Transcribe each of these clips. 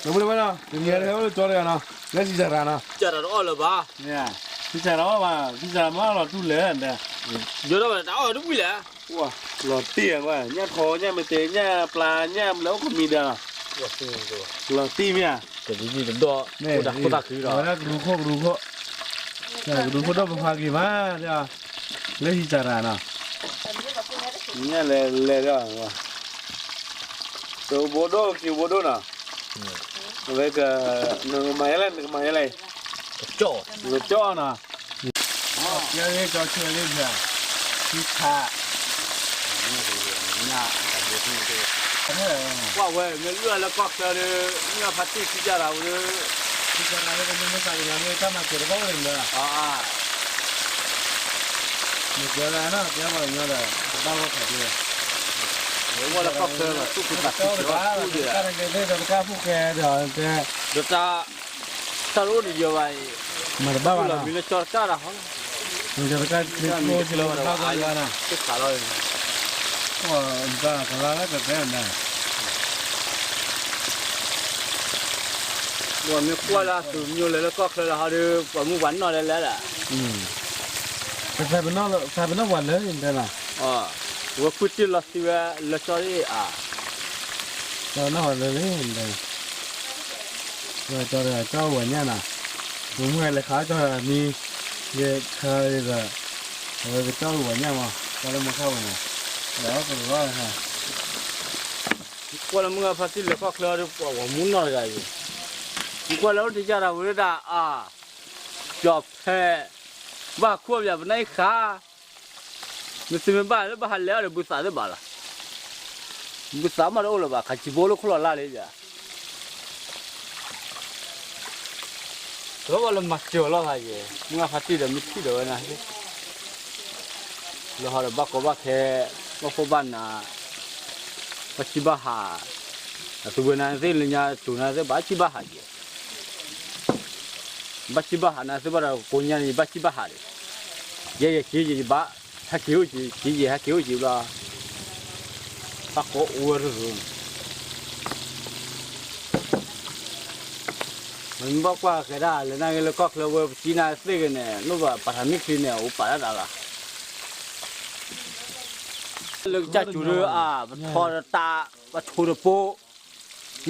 ဒီပုၢ်ဝဲၢ်နီၤ တနံၤအံၤဟဲအိၣ်လၢကၠီတဂၤနီၤ လၢထံစၤရၤနီၤ ထံစၤရၤတအီၣ်လၢၤဘၣ် ထံစၤရၤအီၣ်ဘၣ် ထံစၤရၤမ့ၢ်အီၣ်လီၤတူၢ်လဲၣ် ဒီးတၢ်အီၣ်တဝံၣ်လဲၣ် လီၤတံၢ်အကွၢ် ညၣ်ထီ ညၣ်မ့ၢ်တဲ ညၣ်ပျၢ် ညၣ်မ့ၢ်လဲၤအိၣ်ကမံၤဒီး လီၤတံၢ်မ့ၢ်ဧါ တဒ်တဒီၣ် အိၣ်တၢ်ခိၣ်သၣ်ခုဒီး ဝဲဒၣ်ကရူၢ်ခိၣ် ကရူၢ်ခိၣ် ကရူၢ်ခိၣ်ဒီးပဖးက့ၤမး လၢဟံးစၤရၤနီၤ ညၣ်လဲၤလဲၤဒီး တဘိဒိၣ်က့ၤဘိဒိၣ်နီၤ အဝဲက နကမၤယဲလဲၣ် နကမၤယဲလဲၣ် နကကၠီၣ်နီၤ ကဲလၢကၠီဆၢလၢပျၢၤ ထံဆး ကွၢ်ဝဲ မ့ၢ်လုၢ်လၢကီၢ်ချၢဒီး မ့ၢ်အဖါတံၢ်ထံကၢ်ရၤဝဲဒီး ထံကၢ်ရၤလၢကမ့ၢ်မ့ၢ်သးကညီၤမ့ၢ်တၢ်မၤစၢၤတဘၣ်အိၣ်န့ၣ်လၢ မ့ၢ်ကဲလၢနီၤ ကဲပှၤကညီဒီး တဘၣ်ဂီၢ်ခါဒ် ဝဲလၢကီၢ်ချၢဒီး သူၣ်က့သးခုကီၢ်တဂၤ တၢ်တကဲသ့ၣ်ဒီးတကၢ်ဖိၣ်ဃဲဒီး ဒီးတၢ် တၢ်တအိၣ်တယၢၤဘၣ်အံၤ မၤတဘၣ်ဘၣ်နီၤ မ့ၢ်လၢကၠီတကၢ်တၢ်ဟီလီၤ မ့ၢ်ကၠီတကၢ် မ့ၢ်ကၠီတကၢ်လီၤ ပှၤမ့ၢ်ကွၢ်လၢအသုးမံၤလဲၤလၢကီၢ်ချၢလၢဟီဒီး ပှၤမူပှၤနီၢ်လဲၤလဲၤလၢ သးပ့ၤနီၣ်ပှၤလၢန့ၣ်တဲလီၤ ဝဲဖုတံၢ်လီၤသံဝဲလၢကၠီအံၤအါ နီၢ်ဝဲလၢန့ၣ် ကၠီဒီးကၠီဝဲညၣ်နီၤ မ့ၢ်မုၢ်လဲၤခးကၠီဒီးမံ ယခါဒီး အဝဲကကၠီဝဲညၣ်မး ကၠီလၢမီခါဝဲန့ၣ် လဲၤအီၣ်ကလီၤ ကွၢ်လၢမုၢ်ဂၤဖါတံၢ်လၢကီၢ်ချၢဒီး ပှၤမူနီၢ်တဂၤအံၤ ကွၢ်လၢအိၣ်တယၢ်တၢ်ဝဲဒၣ်အါ ကၠီဖဲ ဘၣ်ခိၣ်ပၠးပနၢ်အံၤဃါ မ့ၢ်သုမ့ၢ်ဘၣ်လၢဘၣ်ဟးလဲၤအီၤဒီးဘုသးသ့ၣ်ဘၣ်လီၤ ဘုသးမးတအိၣ်လၢၤဘၣ် ခးစံးဘိလၢခိၣ်လီၤလၢ်လံယၤ တဘၣ်လၢမၤစၢၤလီၤဂၤယဲ မုၢ်ဂၤဖါတံၢ်ဒီးမ့ၢ်ထံၣ်ဒီးဝဲနၤ လၢဟီဒီးဘၣ်ကီဘၣ်ခဲ ဘၣ်ဖှီၣ်ဘၣ်နး ဘၣ်ဆံဘၣ်ဟး အသုဝဲနၤသ့ၣ်လၢညါတိၤနၤသ့ၣ်ဘၣ်ဆံဘၣ်ဟးယဲ ဘၣ်ဆံဘၣ်ဟးနၤသ့ၣ်ဘၣ်ဒီးကိးညါန့ၣ် ယဘၣ်ဆံဘၣ်ဟးဒီး ယဲယက့ၤယဘၣ် ဟဲက့ၤအိၣ်က့ၤ က့ၤယဟဲက့ၤအိၣ်က့ၤဘျီ ဘၣ်ကိးအိၣ်ဝဲတရူး မ့ၢ်ဘၣ်ကွၢ်ကဲဒၣ်လၢနဂ့ၢ်လၢကီၢ်ချၢဝဲပစံးနၤသ့ၣ်ဂ့ၤန့ၣ် လိၣ်ဘၣ်ပှၤထးမံချံန့ၣ် အိၣ်ပာ်ဒၣ်တၢ်လီၤ လၢကစၢ်စူၤဒီးအါ ပထီတတၢ် ပထိတပိ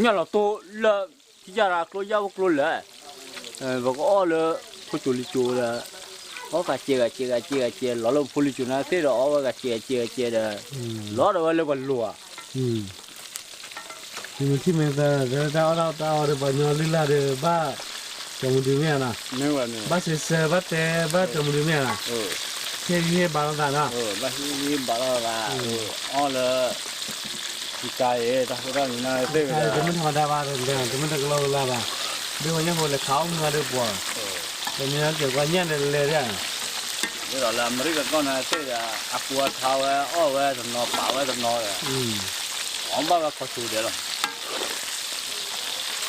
ညၣ်လီၤတိၢ်လၢ ထံကၢ်ရၤကျိယၢ်အိၣ်ကျိလဲၣ် ပကအီၣ်လၢ ဖိစိၤလံၤစိၤဒီး အီၣ်ဂၤစဲးဂၤစဲးဂၤစဲးဂၤစဲး လီၤလၢဖိလံၤစိၤနၤသ့ၣ်ဒီး အီၣ်ဝဲဂၤစဲးဂၤစဲးဂၤစဲးဒီး လီၤဒီးဝဲလၢပှၤလိၤဧါ မ့ၢ်ထံၣ်မ့ၢ်သၢ တၢ်အီၣ်တၢ်အီဒီးပှၤကညီလုၢ်လၢ်ဒီး ဘၣ်ကၠီမဒုမ့ၢ်ဧါနီၤ ဘၣ်စံးဆၢဘၣ်တဲဘၣ်ကၠီမဒုမ့ၢ်ဧါနီၤ ဟ့ၣ်ဂံၢ်ဟ့ၣ်ဘါလိာ်သးနီၤ ဘၣ်ဟ့ၣ်ဂံၢ်ဘါလိာ်သး အီၣ်လၢ စံးကါအံၤ တၢ်ဃိတၢ်မံၤနီၤသ့ၣ်ဂ့ၤဒီး တမ့ၢ်ထီဒါဘၣ် တမ့ၢ်တကလီကလီဘၣ် ဒ်ပှၤညၣ်ဖိလဲၤခးအီၣ်မုၢ်ဂၤဒီးပှၤ တမ့ၢ်တဲကွၢ်ညၣ်ဒီးလဲၤဒၣ် ဒ်သိးလၢအမဲရကၤကီၢ်န့ၣ်သ့ၣ်ဒီး အပူၤအထါဝဲအီၣ်ဝဲတနီၤပာ်ဝဲတနီၤဒီး အီၣ်ဘၣ်ဝဲခီၣ်ဆူၣ်ဒဲးလီၤ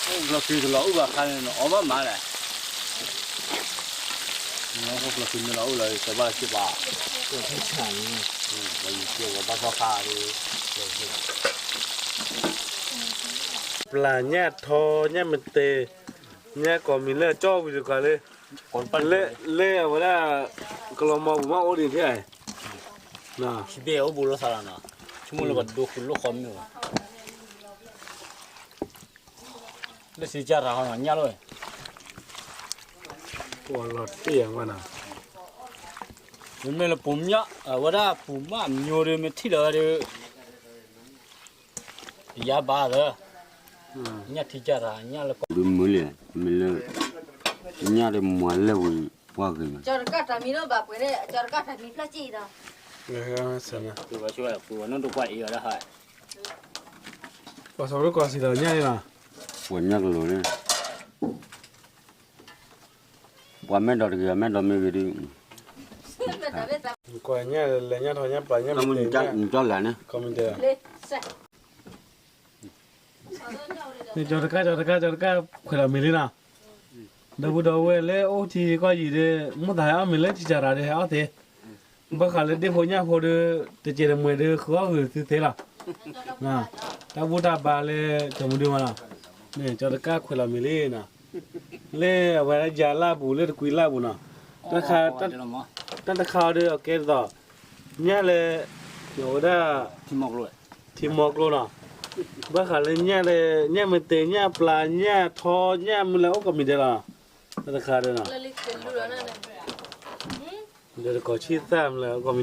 အိၣ်ဖျီၣ်ဖံးတလီၤအိၣ်ဘၣ်ခါန့ၣ် အီၣ်ဘၣ်မးလဲၣ် အိၣ်ဖျီၣ်ဖံးမ့ၢ်လီၤအိၣ်လီၤ ကဘၣ်စ့ၢ်ကီး ပျၢ်ညၣ်ထီ ညၣ်မ့ၢ်တဲ ညၣ်ကိးမံၤလၢကၠီဝံၤတကးလၢ လၢအဝဲဒၣ် ကလီၤမီပူၤမးအိၣ်ဒံးဖဲ ဘ့ၣ်အိၣ်ဘူးလိာ်သးလီၤနီၤ ဆိကမိၣ်လၢပှၤဒိဃုလိာ်ဃီမ့ၢ်ဘၣ် လၢစံးကၢ်ရၤဟီနီၤ ညၣ်လီၤ ပှၤလီၤတ့ၢ်ယၤဝဲနီၤ မ့မ့ၢ်လၢပူၤမး အဝဲဒၣ်ပူၤမးအမျိုးဒီးမ့ၢ်ထံၣ်လီၤဝဲဒီး ယၤဘၣ်လၢ ညၣ်ထံကၢ်ရၤ ညၣ်လၢကီၢ် ဒုးမုာ်လံ မ့ၢ်လၢ ညၣ်ဒီးမွၤလဲၢ်ဝံၤ ပှၢ်ဂ့ၤမး ကၠီတကၣ်တၢ်မံၤလၢဘၣ်ပှဲၤန့ၣ် ကၠီတကၣ်တၢ်မံၤဖျၢၣ်ကံၣ်ဒီး ပှၤဆၢဝဲပှၤနီၢ်ဒိၣ်ကွၢ်အံၤအီၤဒၣ်ဟဲ ပှၤဆၢဝဲဒိၣ်ကွၢ်စံးဒီးညၣ်န့ၣ်လီၤ ပှၤညၣ်ကလိၤန့ၣ် ပှၤမဲာ်ဒိးတဂ့ၤ မဲာ်ဒိးမ့ၢ်ဂ့ၤဒုး ကွၢ်ညၣ်လဲၤညၣ်ထီညၣ်ပာ်ညၣ်မ့ၢ်တဲညၣ် ကၠီလဲၤန့ၣ် ကီမ့ၢ်တဲ ကၠီတကၣ် ကၠီတကၣ် ကၠီတကၣ် ခွဲးလီၤမ့ၤလံနီၤ ဒီပုၢ်ဒီဝဲၢ်လၢအိၣ်ထံကီၢ်ယံၤဒီး မိၢ်သးဟဲအီၣ်မ့ၤလၢထံကၢ်ရၤဒီးဟဲအီၣ်သ့ ဘၣ်ဃးလၢဒ့ၣ်ဖိညၣ်ဖိဒီး တစဲးတမှဲးဒီးဃုအီၣ်ဂုာ်သုသ့လီၤ တၢ်ဘူၣ်တၢ်ဘါလၢကၠီမဒုမးလီၤ ကၠီတကၢ်ခွဲးလီၤမံၤလံနီၤ, လၢအဝဲဒၣ်ယၤလၢ်ပူၤ လၢတကွံလၢ်ပူၤနီၤ, တၢ်တခါအီၤဒီးအကဲသိး, ညၣ်လၢ, အဝဲဒၣ်, ထံမီကျိနီၤ, ဘၣ်ဃးလၢညၣ်လၢ, ညၣ်မ့ၢ်တဲ ညၣ်ပျၢ် ညၣ်ထီ ညၣ်မုၢ်လၢအိၣ်ကိးမံၤဒဲးလီၤ, တၢ်တခါဒီးနီၤ, ဒီးတကိးဆံၣ်သၣ်မုၢ်လၢအိၣ်ကိးမံၤ